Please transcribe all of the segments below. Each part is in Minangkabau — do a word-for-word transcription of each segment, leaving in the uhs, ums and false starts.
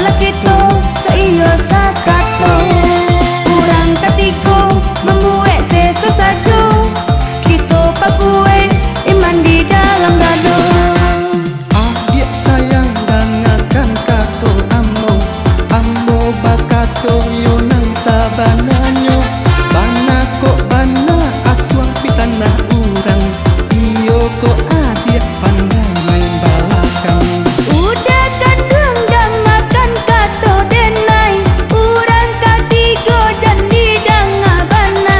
Lah kito saiyo sakato, urang katigo mambuek seso sajo. Kito pakuek iman di dalam dado. Adiak sayang, dangakan kato ambo. Ambo bakato yo nan sabananyo. Bana kok bana asuang pitanah urang. Iyo kok adiak pandai main balakang. Uda kanduang damakan kato denai, urang katigo jan didanga bana.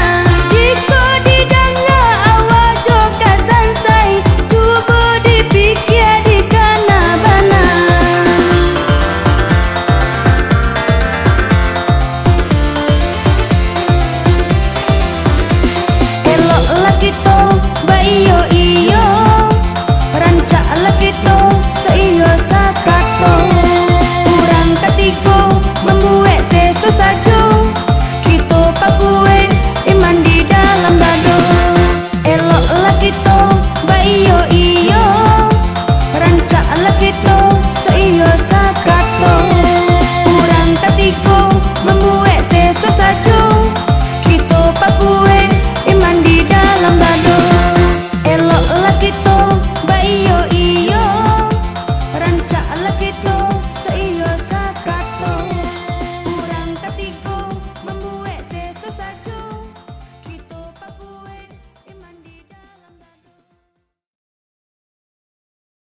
Jikok didanga awak jo ka sansai, cubo dipikia dikana bana. Eloklah kito baiyo-iyo, rancaklah kito saiyo sakato. Urang katigo mambuek seso sajo.